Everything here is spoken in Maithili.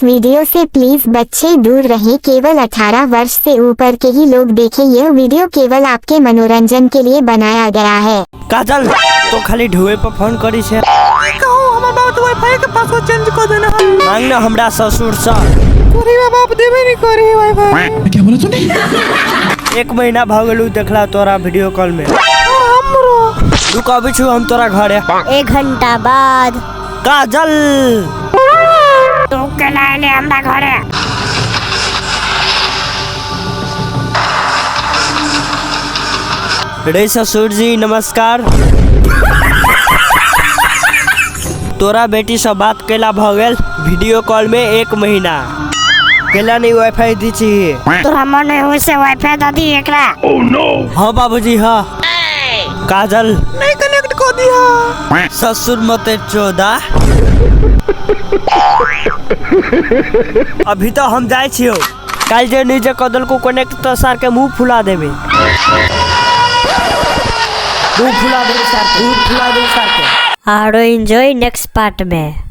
इस वीडियो से प्लीज बच्चे दूर रहें। केवल 18 वर्ष से ऊपर के ही लोग देखें। यह वीडियो केवल आपके मनोरंजन के लिए बनाया गया है। काजल, तो खाली ढुए पर फोन करी छे। की कहू, हमर बाप तऽ वाईफाई के पासवर्ड चेंज कऽ देने है। मांग ना हमरा ससुर से। तोरी बाप देबे नहीं करी वाईफाई। क्या बोला तूने? एक महीना भऽ गेलू देखला तोरा वीडियो कॉल में। हमरो रुक, अबै छु हम तोरा घरे। एक घंटा बाद। काजल, तू केना एले हमरा घरे? रे ससुर जी नमस्कार। तोरा बेटी से बात कैला भऽ गेल वीडियो कॉल में एक महीना। कैला नहीं वाईफाई दी छी? तोरा मन होइ से वाईफाई दऽ दी एकरा। हाँ बाबूजी हाँ। काजल नहीं कनेक्ट कऽ दिया। ससुर मते चोदा। अभी तो हम जाइ छियौ, काल्हि जे नहीं जे कदल को कनेक्ट तो सार के मुंह फुला देबे। मुंह फुला देबे सार के, मुंह फुला देबे सार के। आरो एंजॉय नेक्स्ट पार्ट में।